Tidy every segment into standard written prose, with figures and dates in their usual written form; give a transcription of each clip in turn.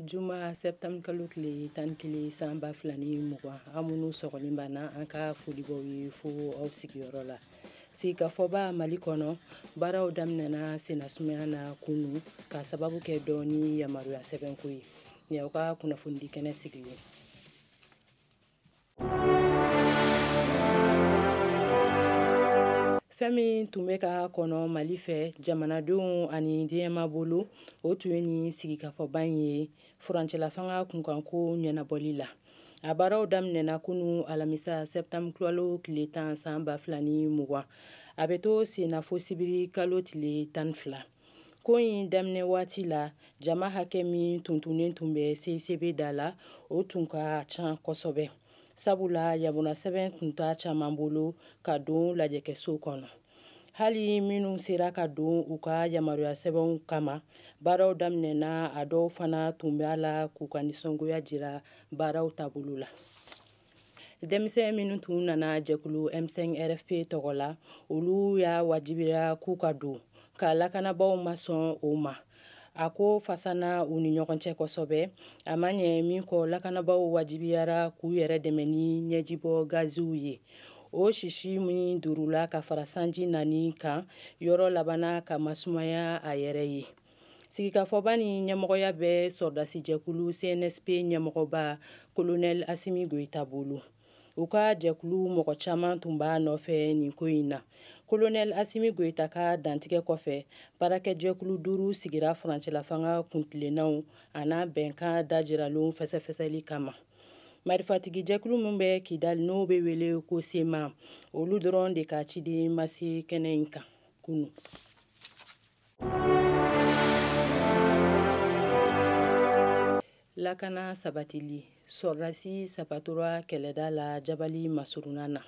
Juma septembre kalo tile 11 san 2020, aw minnu sɔgɔlen b'an na, an ka foli b'aw ye fo aw sigiyɔrɔ la. Sigikafɔba Mali kɔnɔ, baaraw daminɛna sennasumaya na kunun ka sababu kɛ dɔ ni yamaruya sɛbɛnko ye. Nin y'aw ka kunnafonidi kɛnɛ sigilen. Fɛn min tun bɛ ka kɔnɔ Mali fɛ, jamanadenw ani diɲɛma bolo, o tun ye nin sigikafɔba in ye furancɛlafanga kunkanko ɲɛnabɔli la. A baaraw daminɛna kunun alamisa septembre kalo tile 10 san 2020. A bɛ to senna fo sibiri kalo tile 12. Ko in daminɛ waati la, jama hakɛ min tuntunnen tun bɛ CICB da la, o tun ka ca kosɛbɛ. Sabula yamaruya sɛbɛn tun t'a caman bolo ka don lajɛkɛso kɔnɔ. Hali minnu sera ka don u ka yamaruya sɛbɛnw kama, baaraw daminɛna, a dɔw fana tun b'a la k'u ka nisɔngoya jira baaraw taabolo la. Denmisɛn minnu tun nana jɛkulu M5 RFP tɔgɔ la, olu y'a wajibiya k'u ka don, ka lakanabaaw ma sɔn o ma. A ko fasana u ni ɲɔgɔn cɛ kosɛbɛ. A ma ɲɛ min kɔ, lakanabaaw wajibiyara k'u yɛrɛ dɛmɛ ni ɲɛjibɔ gaziw ye. O sisi min durula ka fara sanji nani kan, yɔrɔ labanna ka masumaya a yɛrɛ ye. Sigikafɔba ni ɲɛmɔgɔya bɛ sɔrɔdasijɛkulu CNSP ɲɛmɔgɔba Colonel Assimi Goïta bolo. U ka jɛkulu mɔgɔ caman tun b'a nɔfɛ nin ko in na. Colonel Assimi Goïta ka dantigɛ kɔfɛ, baarakɛjɛkulu 5 sigira furancɛlafanga kuntilennaw an'a bɛnkan dajiralenw fɛsɛfɛsɛli kama. Marifatigi jɛkulu min bɛ Kidali n'o bɛ wele ko SEMA, olu dɔrɔn de ka ciden ma se kɛnɛ in kan kunun. Lakana sabatili, sɔrɔdasi sabatora kɛlɛda la Jabali masurunna na.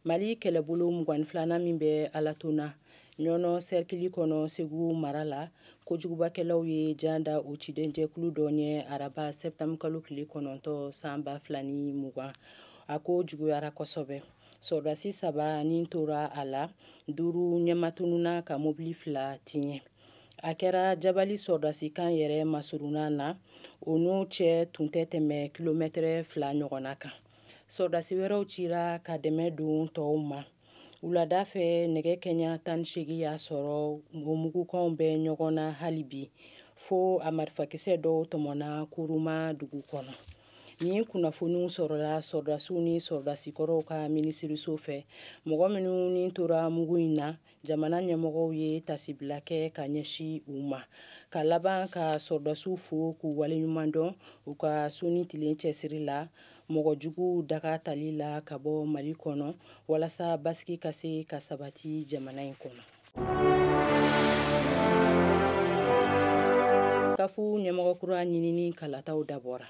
Mali kɛlɛbolo 22nan min bɛ Alatona, Ɲɔnɔ sɛrikili kɔnɔ Segu mara la, kojugubakɛlaw ye jan da o cidenjɛkulu dɔ ɲɛ araba septembre kalo tile 9 san 2020. A ko juguyara kosɛbɛ. Sɔrɔdasi 3 ni tora a la, 5 ɲɛmatununa ka mobili 2 tiɲɛ. A kɛra Jabali sɔrɔdasi kan yɛrɛ masurunna na, o n'o cɛ tun tɛ tɛmɛ kilomɛtɛrɛ 2 ɲɔgɔnna kan. Sɔrɔdasi wɛrɛw cira ka dɛmɛ don tɔw ma. Wulada fɛ nɛgɛ kɛɲɛ 18 y'a sɔrɔ o mugukanw bɛ ɲɔgɔn na hali bi, fo a marifakisɛ dɔw tɔmɔna Kuruma dugu kɔnɔ. Nin kunnafoniw sɔrɔla sɔrɔdasiw ni sɔrɔdasikɔrɔw ka minisiriso fɛ. Mɔgɔ minnu ni tora mugu in na, jamana ɲɛmɔgɔw ye tasibila kɛ ka ɲɛsin u ma, ka laban ka sɔrɔdasiw fo k'u waleɲuman dɔn u ka su ni tilen cɛsiri la, mɔgɔ juguw daga tali la ka bɔ Mali kɔnɔ walasa basigi ka se ka sabati jamana in kɔnɔ. Kafu ɲɛmɔgɔ kura ɲinini kalataw dabɔra.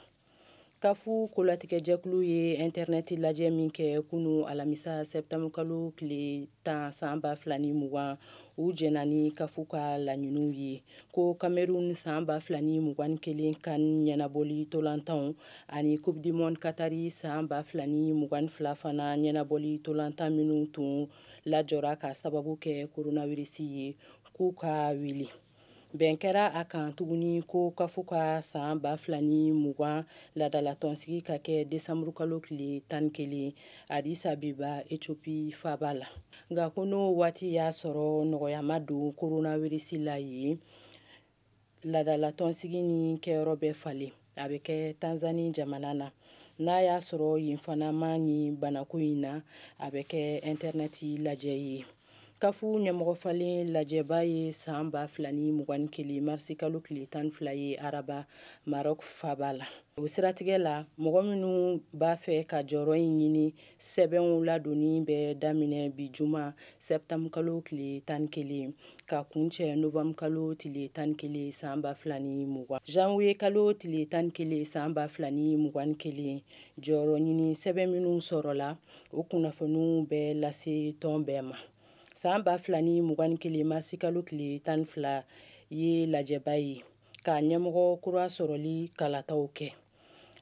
Kafu kolatigɛjɛkulu ye intɛrɛnɛti lajɛ min kɛ kunu alamisa septembre kalo tile 10 san 2020, u jɛnna ni Kafu ka laɲiniw ye ko Cameroun san 2021 CAN ɲɛnabɔli tolantanw ani Coupe du monde Qatari san 2022 fana ɲɛnabɔli tolantan minnu tun lajɔra ka sababu kɛ coronavirus ye, k'u ka wuli. Bɛn kɛra a kan tuguni ko Kafu ka san 2020 laadalatɔnsigi ka kɛ desanburu kalo tile 11 Addis Abeba, Ethiopie faaba la. Nka ko n'o waati y'a sɔrɔ nɔgɔya ma don coronavirus la yen, laadalatɔnsigi ni kɛyɔrɔ bɛ falen. A bɛ kɛ Tanzanie jamana na. N'a y'a sɔrɔ yen fana ma ɲi banako in na, a bɛ kɛ intɛrɛnɛti lajɛ ye. Kafu ɲɛmɔgɔ falen lajɛba ye san 2021 marisi kalo tile 12 ye araba Maroc faaba la. O siratigɛ la, mɔgɔ minnu b'a fɛ ka jɔyɔrɔ in ɲini, sɛbɛnw ladonni bɛ daminɛ bi juma septembre kalo tile 11 ka kuncɛ novembre kalo tile 11 san 2020. Janvier kalo tile 11 san 2021 jɔyɔrɔ ɲini sɛbɛn minnu sɔrɔla, o kunnafoniw bɛ lase tɔn bɛɛ ma. San 2021 marisi kalo tile 12 ye lajɛba ye ka ɲɛmɔgɔ kura sɔrɔli kalataw kɛ.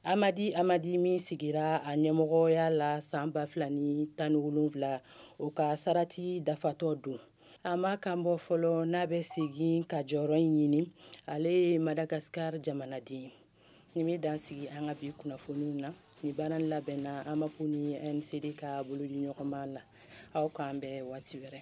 Amadi Amadi min sigira a ɲɛmɔgɔya la san 2017, o ka sarati dafatɔ don. A ma kan bɔ fɔlɔ n'a bɛ segin ka jɔyɔrɔ in ɲini. Ale ye Madagascar jamanaden ye. Nin bɛ dan sigi an ka bi kunnafoniw na. Ni baara labɛnna AMAP ni MCD ka bolodiɲɔgɔnma la. Aw k'an bɛn waati wɛrɛ.